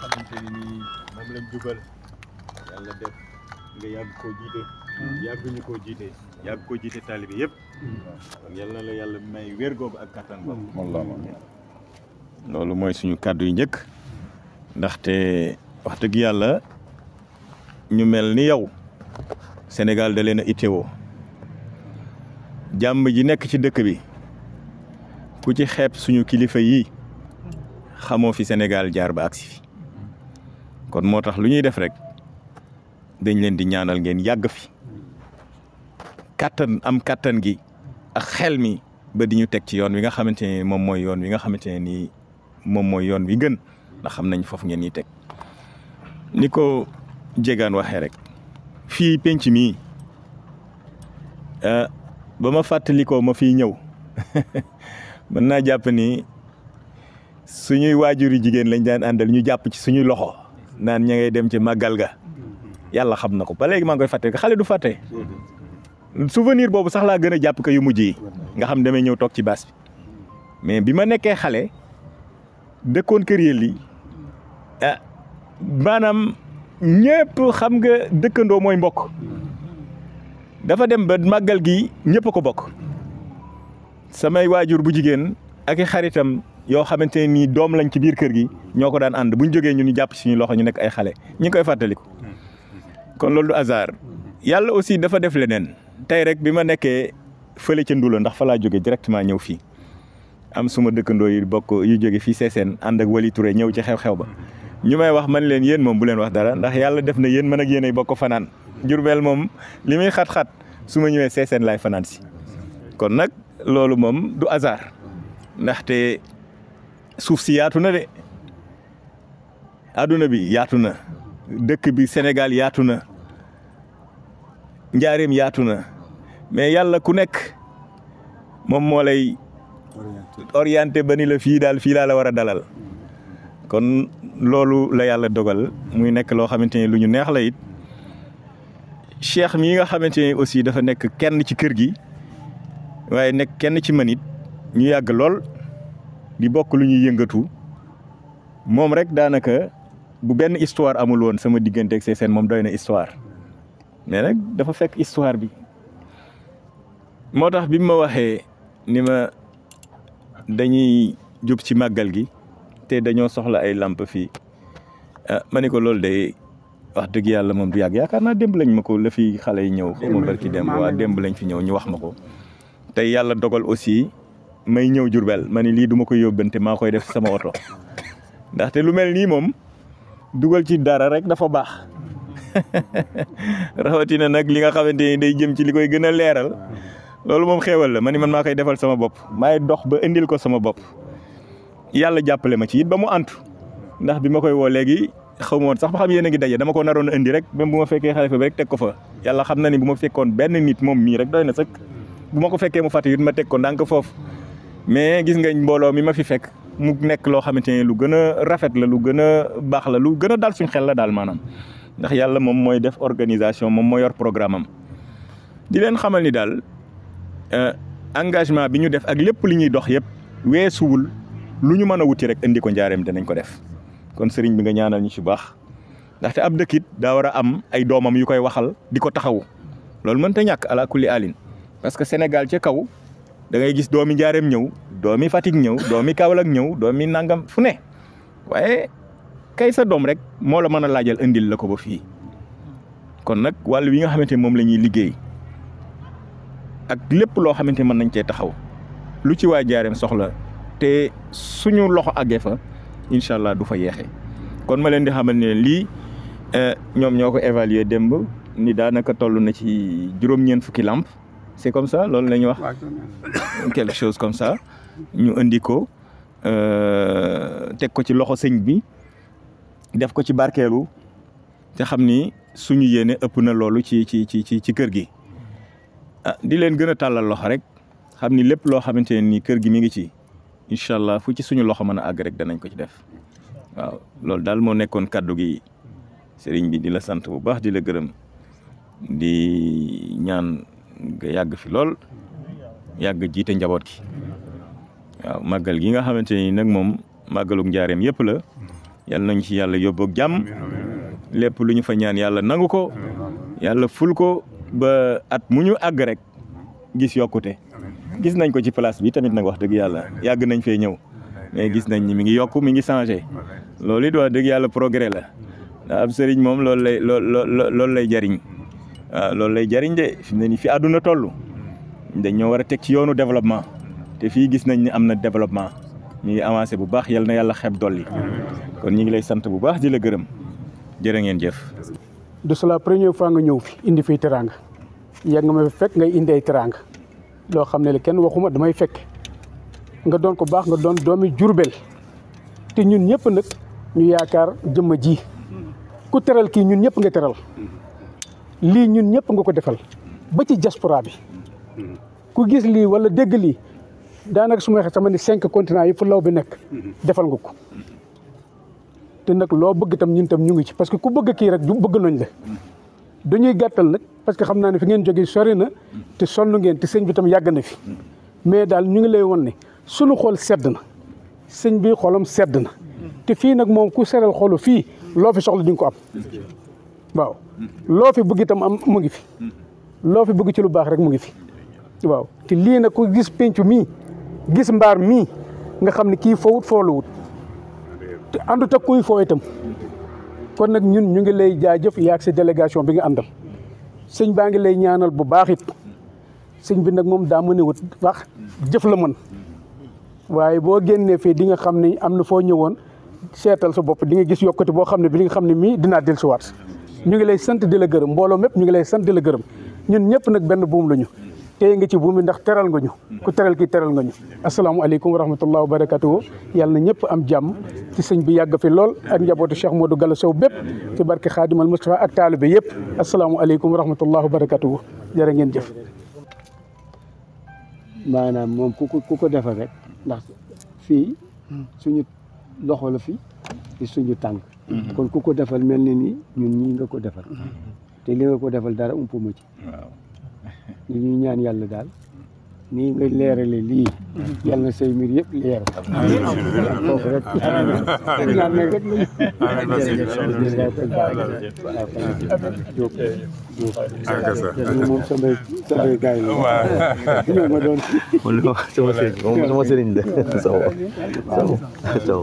xamante ni moom lañ jubal yàlla def nga yàgg koo jiite yàgg ñu koo jiite yàgg koo jiite taalibe yëpp kon yal na la yàlla may wér googu ak kattan boobu loolu mooy suñu kàddu yu njëkk ndaxte wax dëgg yàlla ñu mel ni yow Sénégal da leen a itteewoo jàmm ji nekk ci dëkk bi ku ci xeeb suñu kilifa yi xamoo fi Sénégal jaar ba agsi fi kon moo tax lu ñuy def rek dañ leen di ñaanal ngeen yàgg fi kattan am kattan gi ak xel mi ba di ñu teg ci yoon wi nga xamante ne moom mooy yoon wi nga xamante ne nii moom mooy yoon wi gën ndax xam nañ foofu ngeen ñuy teg ni ko Diegane waxee rek fii penc mi ba ma fàttalikoo ma fii ñëw mën naa jàpp ni suñuy waajuri jigéen lañ daan àndal ñu jàpp ci suñuy loxo naan ña ngay dem ci màggal ga yàlla xam na ko ba léegi maa ngi koy fàtte xale du fàtte souvenir boobu sax laa gën a jàpp ko yu mujj yi nga xam damay ñëw toog ci baas bi mais bi ma nekkee xale dëkkoon kër yi lii maanaam ñëpp xam nga dëkkandoo mooy mbokk dafa dem ba màggal gi ñëpp a ko bokk samay waajur bu jigéen ak i xaritam yoo xamante ne nii doom lañ ci biir kër gi ñoo ko daan ànd bu ñu jógee ñu jàpp suñu loxo ñu nekk ay xale ñu ngi koy fàttaliku kon loolu du hasard yàlla aussi dafa def leneen tey rek bi ma nekkee fële ca Ndula ndax fa laa jóge directement ñëw fii am suma dëkkandoo yu bokk yu jóge fii Sessène ànd ak Wali Touré ñëw ci xew-xew ba ñu may wax man leen yéen moom bu leen wax dara ndax yàlla def na yéen man ak yéen ay bokk fanaan Jurbel moom li muy xat-xat su ma ñëwee Sessène laay fanaan si kon nag loolu moom du hasard ndaxte suuf si yaatu na de adduna bi yaatu na dëkk bi Sénégal yaatu na njaareem yaatu na mais yàlla ku nekk moom moo lay orienté ba ni la fii daal fii laa la war a dalal kon loolu la yàlla dogal muy nekk loo xamante ne lu ñu neex la it cheikh mii nga xamante ne aussi dafa nekk kenn ci kër gi waaye nekk kenn ci man it ñu yàgg lool di bokk lu ñuy yëngatu moom rek daanaka bu benn histoire amul woon sama diggante ak Sessène moom doy na histoire mais nag dafa fekk histoire bi moo tax bi ma waxee ni ma dañuy jub ci màggal gi te dañoo soxla ay lamp fii ma ni ko loolu day wax dëgg yàlla moom du yàgg yaakaar naa démb lañ ma ko la fi xale yi ñëw xaw ma barki démb waa démb lañ fi ñëw ñu wax ma ko tey yàlla dogal aussi may ñëw Jurbel ma ni lii du ma koy yóbbante maa koy def sama oto ndaxte lu mel nii moom dugal ci dara rek dafa baax rawatina nag li nga xamante ni day jëm ci li koy gën a leeral loolu moom xéewal la ma ni man maa koy defal sama bopp maay dox ba indil ko sama bopp yàlla jàppale ma ci it ba mu antu ndax bi ma koy woo léegi xaw ma woon sax ba xam yéen a ngi daje dama ko naroon a indi rek même bu ma fekkee xalifa bi rek teg ko fa yàlla xam na ni bu ma fekkoon benn nit moom mii rek doy na sëkk bu ma ko fekkee mu fàtte it ma teg ko ndànk foofu mais gis nga mbooloo mi ma fi fekk mu nekk loo xamante ne lu gën a rafet la lu gën a baax la lu gën a dal suñ xel la daal maanaam ndax yàlla moom mooy def organisation moom moo yor programme am di leen xamal ni daal engagement bi ñu def ak lépp li ñuy dox yëpp weesuwul lu ñu mën a wuti rek indi ko njaareem danañ ko def kon sëriñ bi nga ñaanal ñu ci baax ndaxte ab dëkkit daa war a am ay doomam yu koy waxal di ko taxawu loolu mënta ñàkk ala kulli alin parce que Sénégal ca kaw da ngay gis doomi njaareem ñëw doomi Fatick ñëw doomi Kaolack ñëw doomi nangam fu ne waaye kay sa doom rek moo la mën a laajal indil la ko ba fii kon nag wàll wi nga xamante moom la ñuy liggéey ak lépp loo xamante mën nañ cee taxaw lu ci waa njaareem soxla te suñu loxo àggee fa incha allah du fa yeexee kon ma leen di xamal ne lii ñoom ñoo ko évaluer démb ni daanaka toll na ci juróom-ñeent fukki lamp c'est comme ça loolu la ñuy wax quelque chose comme ça ñu indi ko teg ko ci loxo sëñ bi def ko ci barkeelu te xam ni suñu yéene ëpp na loolu ci kër gi di leen gën a tàllal loxo rek xam ni lépp loo xamante ne nii kër gi mi ngi ci incha allah fu ci suñu loxo mën a àgg rek danañ ko ci def waaw loolu daal moo nekkoon kaddu gi sëriñ bi di la sant bu baax di la gërëm di ñaan nga yàgg fi lool yàgg jiite njaboot gi waaw màggal gi nga xamante ni nag moom màggaluk njaareem yëpp la yàlla nañ ci yàlla yóbbu ak jàmm lépp lu ñu fa ñaan yàlla nangu ko yàlla ful ko ba at mu ñu àgg rek gis yokkute gis nañ ko ci place bi tamit nag wax dëgg yàlla yàgg nañ fee ñëw mais gis nañ ni mi ngi yokk mi ngi changé loolu it wax dëgg yàlla progrès la ndax ab sëriñ moom loolu lay jariñ waaw loolu lay jariñ de fi mu ne nii fi àdduna toll dañ ñoo war a teg ci yoonu développement te fii gis nañ ni am na développement mi ngi avancé bu baax yal na yàlla xeeb dolli kon ñu ngi lay sant bu baax di la gërëm jërë ngeen jëf. de la première fois nga ñëw fi indi fii teraanga yàgg nga ma fekk ngay indi ay teraanga loo xam ne la kenn waxuma damay fekk nga doon ko baax nga doon doomi Jurbel te ñun ñëpp nag ñu yaakaar jëmma ji ku teral kii ñun ñëpp nga teral lii ñun ñëpp nga ko defal ba ci diaspora bi ku gis lii wala dégg lii daanaka su ma waxee sama ni 5 continents yi fu law bi nekk defal nga ko te nag loo bëgg tam ñun tam ñu ngi ci parce que ku bëgg kii rek du bëgg nañ la dañuy gàttal nag parce que xam naa ne fi ngeen jógee sori na te sonn ngeen te sëñ bi tam yàgg na fi mais daal ñu ngi lay won ne sunu xol sedd na sëñ bi xolam sedd na te fii nag moom ku seral xolu fii loo fi soxla di nga ko am waaw loo fi bëgg itam am mu ngi fi loo fi bëgg ci lu baax rek mu ngi fi waaw te lii nag ku gis pencu mii gis mbaar mii nga xam ne kii foowut fooluwut te àndut ak kuy foo itam kon nag ñun ñu ngi lay jaajëf yaag sa délégation bi nga àndal sëñ baa ngi lay ñaanal bu baax it sëñ bi nag moom daa mënewut wax jëf la mën waaye boo génnee fii di nga xam ne am na foo ñëwoon seetal sa bopp di nga gis yokkute boo xam ne bi nga xam ne mii dinaa dellusiwaat ñu ngi lay sant di la gërëm mbooloo mépp ñu ngi lay sant di la gërëm ñun ñëpp nag benn buum lañu tey nga ci buum ndax teral nga ñu ku teral kii teral nga ñu asalaamaaleykum wa rahmatulah wa barakatuhu yàlla na ñëpp am jàmm ci sëñ bi yàgg fi lool ak njabootu Cheikh Modou Galla Sow bépp ci barke Xaadimal Mustafa ak taalibe yëpp asalaamaaleykum wa rahmatulah wa barakatuhu jërë ngeen jëf. maanaam moom ku ko defal rek ndax fii suñu loxo la fi ci suñu tànk kon ku ko defal mel ni nii ñun ñii nga ko defal te li nga ko defal dara umpuma ci li ñuy ñaan yàlla daal nii nga leerale lii yàlla na say mbir yëpp leer foofu rek ñaan nag rek lañu moom samay gaay la ñoo ma doon sama sëriñ de Sow Sow